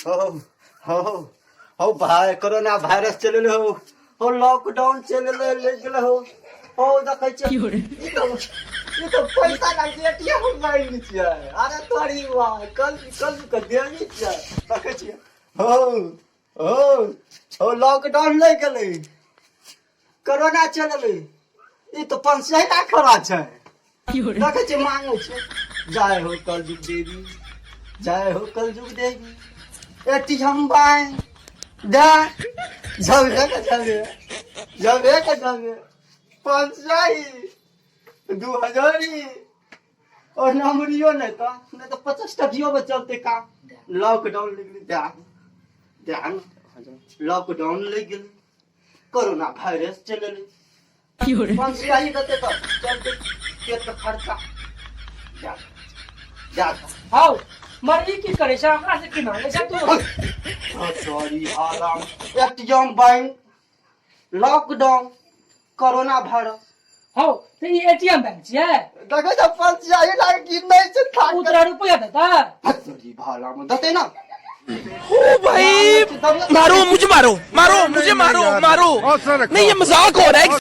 हो हो हो भाई, कोरोना वायरस चलि एलै हो। हो, लॉकडाउन चलि एलै, लागि गेलै हो। हो, देखै छियै, ई तऽ पैसा लागि एटीएम बैंक छियै। अरे तोरी, वाह, कल कल के देवी छियै। देखै छियै, हो हो हो, लॉकडाउन लागि गेलै, कोरोना चलि एलै। ई तऽ 500 लाख खड़ा छै। देखै छियै, मांगै छै। जय हो कलयुग देवी, जय हो कलयुग देवी। एटीएम बैंक दे, झबे के झबे, झबे के झबे, 500, 2000 और नमरियो। नहि तऽ 50 टकियो में चलते काम। लॉकडाउन लागि गेलै, ध्यान, लॉकडाउन लागि गेलै, कोरोना वायरस चलि एलै। 500 देतै तऽ चलतै पेट के खर्चा। जा जा। हौ मर, ई की करै छै? हमरा से की मांगे छै तू? सॉरी आराम, ATM bank, lockdown, corona virus. हौ, तऽ ई एटीएम बैंक छियै? देखै छ, 500 लाख की नहि छै थाक। ओ तोरा रुपया देता? सॉरी भाला में देतै ना। ओ भाई, मारो मुझे, मारो, मारो मुझे, मारो, मारो। नहीं, ये मजाक हो रहा है।